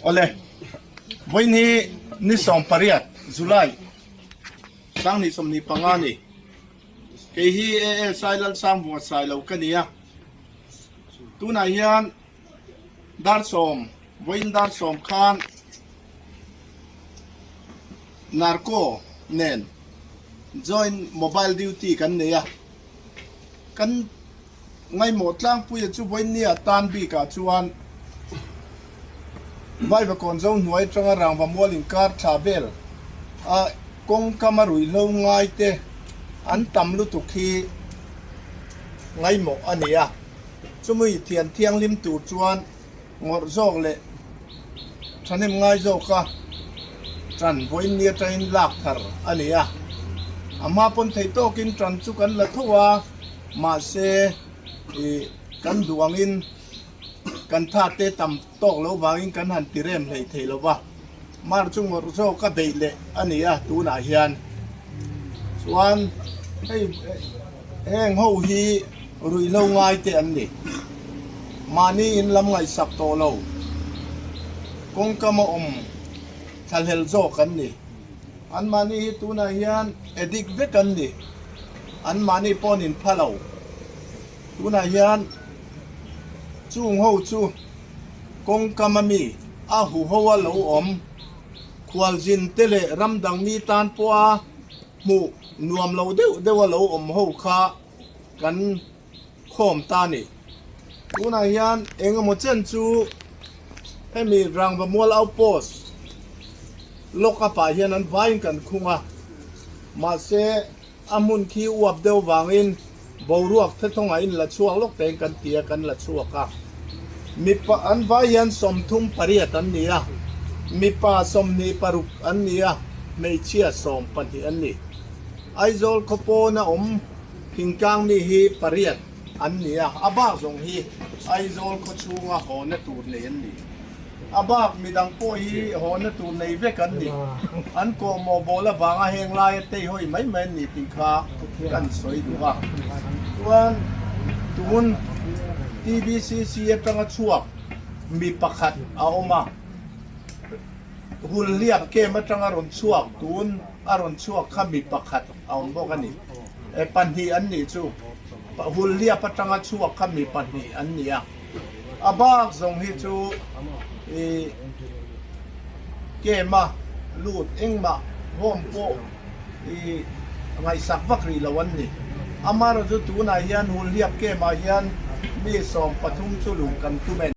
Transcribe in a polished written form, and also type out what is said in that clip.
Awle, vawiin hi ni 18 July 2025 a ni. Kei hi ASI Lalsangvunga Sailo ka ni a. Tunah hian dar sawm, vawiin dar sawm khan Narco nen joint mobile duty kan nei a. Kan ngaihmawh tlangpuia chu vawinia tan bikah chuan Vaivakawn zo hnuai atanga rangva mual inkar thla vel a kawngkam a ruihhlo ngai te an tam lutuk hi ngaihmawh a ni a. Chumi thian thianghlim tur chuan ngawrh zawk leh thahnem ngai zawka tan vawiin ni atangin lak thar a ni a. A hma pawn theih tawkin tan chu kan la tho a, mahse ih kan duh angin kan tha te tam tawk lo vangin kan han ti rem hlei thei lo va. Mar chu ngawrh zawk a beih leh a ni a tunah hian chuan hei heng ho hi ruihhlo ngai te an ni. Mahni in lam ngaihsak tawh lo kawngkam a awm thlahlel zawk an ni. An mahni hi tunah hian addict vek an ni. An mahni pawh an inpha lo. Tunah hian chung ho chu kawngkam a mi a huho a lo awm. Khualzin te leh ram dang mi tan pawha hmuh nuam lo deuh deuh a lo awm ho kha kan khawm ta a ni. Tunah hian eng emaw chen chu hemi Rangva Mual Outpost lock up ah hian an vaiin kan khung a, mahse a hmun khi uap deuh vangin boruak thethawngah in la chhuak lawk tein kan ti a, kan la chhuak a. Mipa an vai hian 38 an ni a, mipa 26 an ni a, hmeichhia 12 an ni. Aizawl khawpawna awm thingtlang mi hi pariat an ni a, a bak zawng hi Aizawl khaw chhunga hawna tur nei an ni. A bak midang pawh hi hawna tur nei vek an ni. An kawhmawh bawl avanga heng laia teihawi mai mai an ni tih kha kan sawi duh a. Chuan tun TBCC atanga chhuak mi pakhat a awm a, Hulhliap camp atanga rawn chhuak tun a rawn chhuak kha mi pakhat a awm bawk a ni. E pahnih an nih chu Hulhliap atanga chhuak kha mi pahnih an ni a. A bak zawng hi chu i camp a lut engmah home pawh i ngaihsak vak rih lo an ni. Amaherawhchu tunah hian Hulhliap camp ah hian mi 13 chu luh kan tum e.